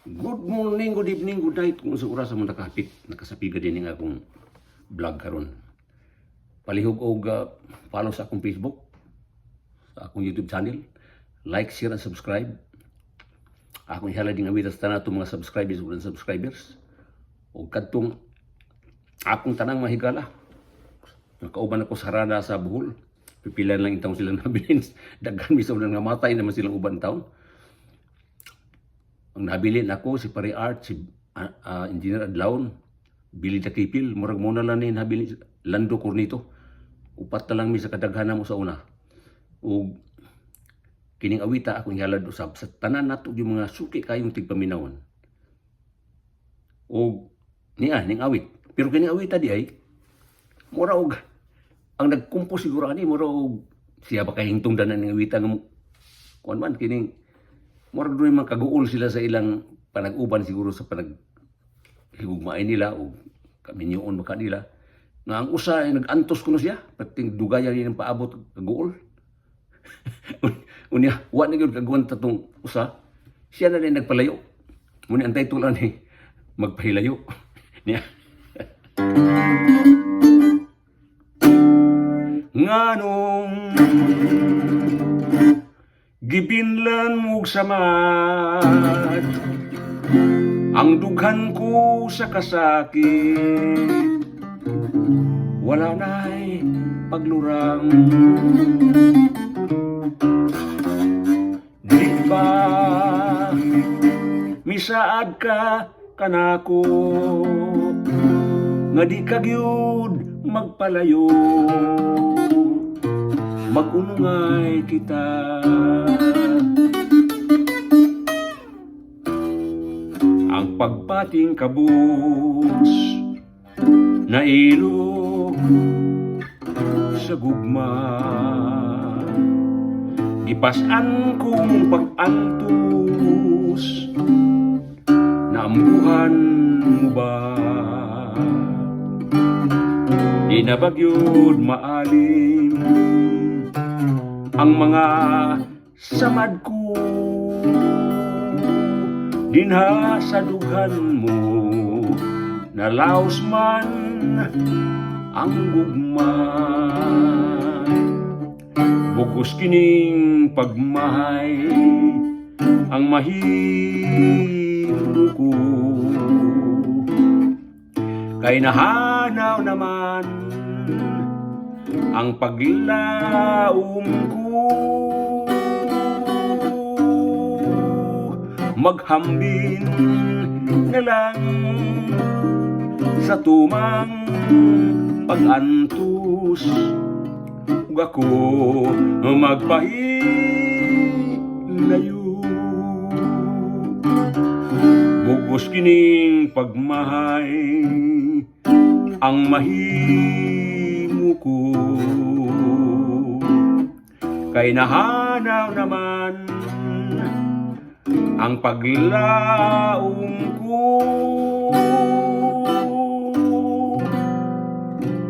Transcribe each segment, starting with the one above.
Good morning, good evening, good night. Kung sa oras mo nakahapit, nakasapiga din ang akong vlog karon. Palihog og follow sa akong Facebook, sa akong YouTube channel. Like, share, and subscribe. Akong ihalad ding awit sa tanan atong mga subscribers ug subscribers. Ug kadtong akong tanang mahigala. Nakauban ako sa harana sa Bohol. Pipila lang intawon silang nabilin. Daghan bisan nga matay naman silang uban taon. Ang nabilin ako si Pare Art, si Engineer Adlaon, Billy Dakipil, murag mo na lang ni nabilin Lando Cornito. Upat na lang mi sa kadaghanan mo sa una. Ug kining awita akong ihalad usab sa tanan nato yung mga suki kayong tigpaminawon. Ug niya ning awit. Pero kining awita di ay mura og ang nagkumpos siguro ani, mura og siya ba kay hingtungdan ning awita nga kuan man kining murag doon mga kaguol sila sa ilang panag-uban, siguro sa panag higugmain nila o kaminyoon ba kanila nga ang usa ay nag-antos kuno siya, pating dugaya ni ng paabot kaguol. Unya wa na gyud kagwanta tong usa, siya na rin nagpalayo. Muni ang title ani, "Magpahilayo." Niya: Nganong gibinlan mo'g samad ang dughan ko sa kasakit, wala na'y paglurang. Di ba misaad ka kanako nga di ka gyud magpalayo, magunungay kita? Ang pagpating kabus nailo sa gugma, gipas-an kong pag-antos, naambuhan mo ba? Di na bagyod maalim ang mga samad ko dinha sa dughan mo, nalaos man ang gugma. Bugos kining pagmahay ang mahimo ko, kay nahanaw naman ang paglaom ko. Maghambin na lang sa tumang pag-antos ug ako magpahilayo. Bugos kining pagmahay ang mahimo ko, kay nahanaw naman ang paglaom ko.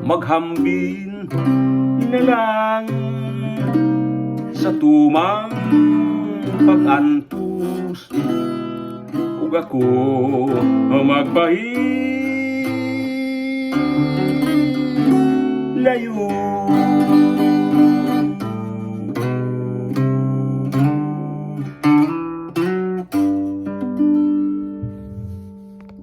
Maghambin na lang sa tumang pag-antos ug ako magpahilayo.